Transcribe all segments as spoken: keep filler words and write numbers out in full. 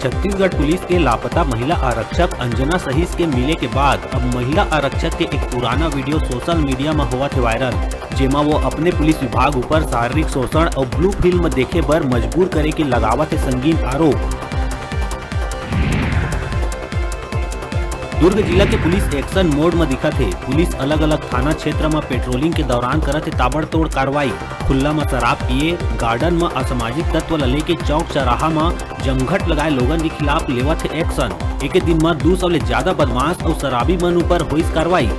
Chhattisgarh police के लापता महिला आरक्षक अंजना सहीस के मिले के बाद अब महिला आरक्षक के एक पुराना वीडियो सोशल मीडिया म होवत हे वायरल, जेमा वो अपने पुलिस विभाग ऊपर शारीरिक शोषण अउ ब्लू फिल्म देखे बर मजबूर करे के लगावत हे संगीन आरोप। दुर्ग जिला के पुलिस एक्शन मोड म दिखत हे। पुलिस अलग-अलग थाना क्षेत्र म पेट्रोलिंग के दौरान करत हे ताबड़तोड़ कार्रवाई। खुल्ला म शराब पिए, गार्डन म असामाजिक तत्व ल लेके चौक चौराहा म जमघट लगाए लोगन के खिलाफ लेवत हे एक्शन। एके दिन म दू सौ ले ज्यादा बदमाश अउ शराबी मन ऊपर होइस कार्रवाई।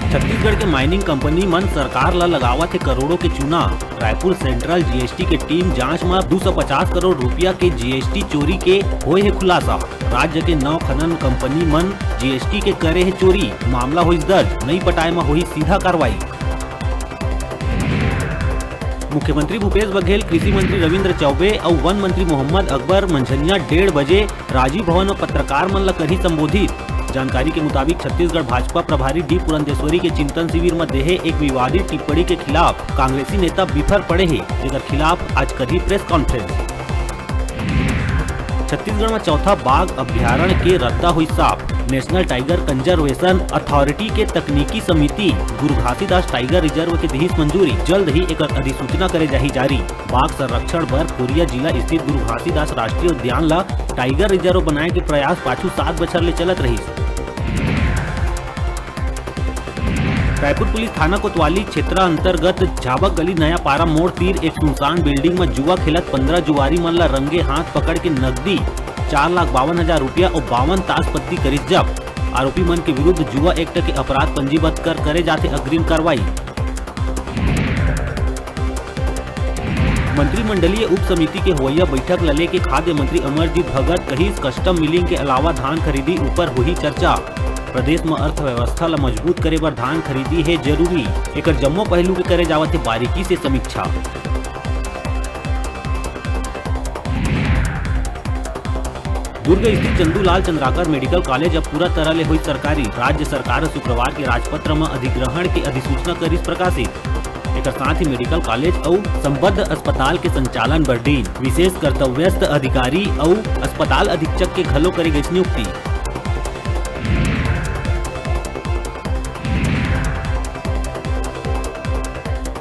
छत्तीसगढ़ के माइनिंग कंपनी मन सरकार ल लगावत हे करोड़ों के चूना। रायपुर सेंट्रल जीएसटी के टीम जांच म दू सौ पचास करोड़ रुपया के जीएसटी चोरी के होए हे खुलासा। राज्य के नौ खनन कंपनी मन जीएसटी के करे हे चोरी, मामला होइस दर्ज, नइ पटाए म होही सीधा कार्रवाई। मुख्यमंत्री भूपेश बघेल, कृषि मंत्री रविंद्र चौबे अउ वन मंत्री मोहम्मद अकबर मंझनिया डेढ़ बजे राजीव भवन म पत्रकार मन ल करही संबोधित। जानकारी के मुताबिक, छत्तीसगढ़ भाजपा प्रभारी डी पुरंदेश्वरी के चिंतन शिविर म देहे एक विवादित टिप्पणी के खिलाफ कांग्रेसी नेता बिफर पड़े हे, जेकर खिलाफ आज करही प्रेस कॉन्फ्रेंस। छत्तीसगढ़ म चौथा बाघ अभ्यारण्य के रद्दा होइस साफ। नेशनल टाइगर कंजर्वेशन अथॉरिटी के तकनीकी समिति गुरु घासीदास टाइगर रिजर्व के दिहिस मंजूरी। जल्द ही एकर अधिसूचना करे जाही जारी। बाघ संरक्षण बर कोरिया जिला स्थित गुरु घासीदास राष्ट्रीय उद्यान ला टाइगर रिजर्व बनाए के प्रयास पाछू सात बछर ले चलत रहिस। रायपुर पुलिस थाना कोतवाली क्षेत्र अंतर्गत झाबक गली नया पारा मोड़ तीर एक सुनसान बिल्डिंग म जुआ खेलत पंद्रह जुआरी मन ला रंगे हाथ पकड़ के नकदी चार लाख बावन हजार रुपया अउ बावन तास पत्ती करिस जब्त। आरोपी मन के विरुद्ध जुआ एक्ट के अपराध पंजीबद्ध कर करे जाथे अग्रिम कार्रवाई। मंत्रिमंडलीय उप समिति के होवइया बैठक ल लेके खाद्य मंत्री अमरजीत भगत कहिस, कस्टम मिलिंग के अलावा धान खरीदी ऊपर होही चर्चा। प्रदेश म अर्थव्यवस्था ल मजबूत करे बर धान खरीदी हे जरूरी, एकर जम्मो पहलू के करे जावत हे बारीकी से समीक्षा। दुर्ग स्थित चंदूलाल चंद्राकर मेडिकल कॉलेज अब पूरा तरह ले होई सरकारी। राज्य सरकार ह शुक्रवार के राजपत्र म अधिग्रहण के अधिसूचना करिस प्रकाशित। एकर साथ ही मेडिकल कॉलेज अउ संबद्ध अस्पताल के संचालन बर डीन, विशेष कर्तव्यस्थ अधिकारी अउ अस्पताल अधीक्षक के घलो करे गइस नियुक्ति।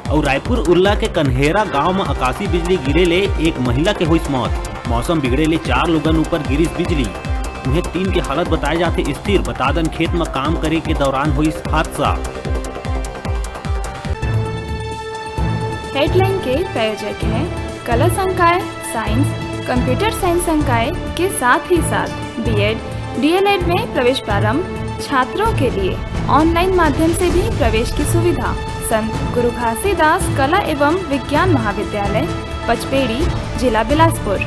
अउ रायपुर उरला के कन्हेरा गांव म आकाशीय बिजली गिरे ले एक महिला के होइस मौत। मौसम बिगड़े ले चार लोगन ऊपर गिरिस बिजली। उहें तीन के हालत बताए जाथे स्थिर। बता दन, खेत म काम करे के दौरान होइस हादसा। हेडलाइन के प्रायोजक हैं कला संकाय, साइंस, कंप्यूटर साइंस संकाय के साथ ही साथ बीएड, डीएलएड में प्रवेश प्रारंभ, छात्रों के लिए ऑनलाइन माध्यम से भी प्रवेश की सुविधा। संत गुरु घासीदास कला एवं विज्ञान महाविद्यालय, पचपेड़ी, जिला बिलासपुर।